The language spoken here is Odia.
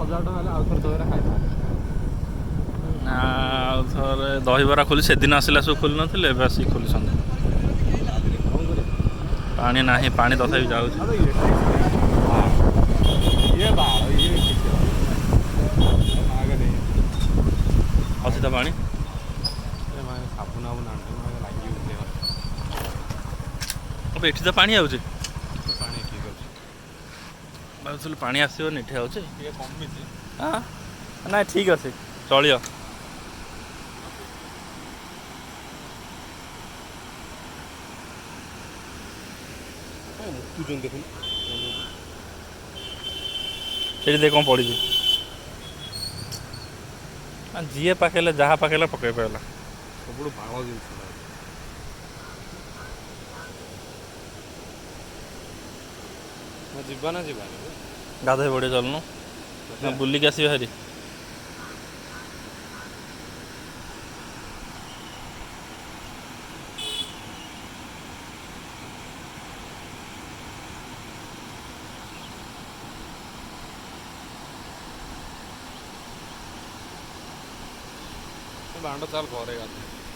1000 ଟଙ୍କା ହେଲେ ଆଉ ଥରେ ଦହିବରା ଖାଇଥାନ୍ତେ। ଆଉ ଥରେ ଦହିବରା ଖୋଲି, ସେଦିନ ଆସିଲା ସବୁ ଖୋଲି ନଥିଲେ, ଏବେ ଆସିକି ଖୋଲିଛନ୍ତି। କଣ କରିବା? ପାଣି ନାହିଁ, ପାଣି ତଥାପି ଯାଉଛି। ଆବେ ଇଏ ବାଳ, ଇଏ କିଛି ମାଗରେ। ଅଛି ତ ପାଣି। ସାବୁନ ଆବୁନ ଆଣିଛୁ, ଲାଗିବ ଦେହରେ। ଆବେ, ଏଠି ତ ପାଣି ଆଉଛି। ପାଣି ଠିକ ଅଛି। ଭାବୁଥିଲି ପାଣି ଆସିବନି, ଏଠି ଆଉଛି। ଟିକେ କମିଛି। ହଁ, ନାଇଁ, ଠିକ୍ ଅଛି, ଚଳିବ। ମୁତୁଛନ୍ତି ଦେଖୁନୁ। ସେଠି ଦେଖ କ'ଣ ପଡ଼ିଛି। ଯିଏ ପାକେଇଲେ, ଯାହା ପାକେଇଲେ ପକେଇ ପାଇଲା। ସବୁଠୁ ବାଳ ଜିନିଷଟା। ଯିବା ନା ଯିବାନି? ଗାଧୋଇ ପଡ଼ିବ, ଚାଲୁନୁ ନା, ବୁଲିକି ଆସିବେ ଭାରି। ବାଣ୍ଡ, ଚାଲ ଘରେ ଗାଧୋଇ।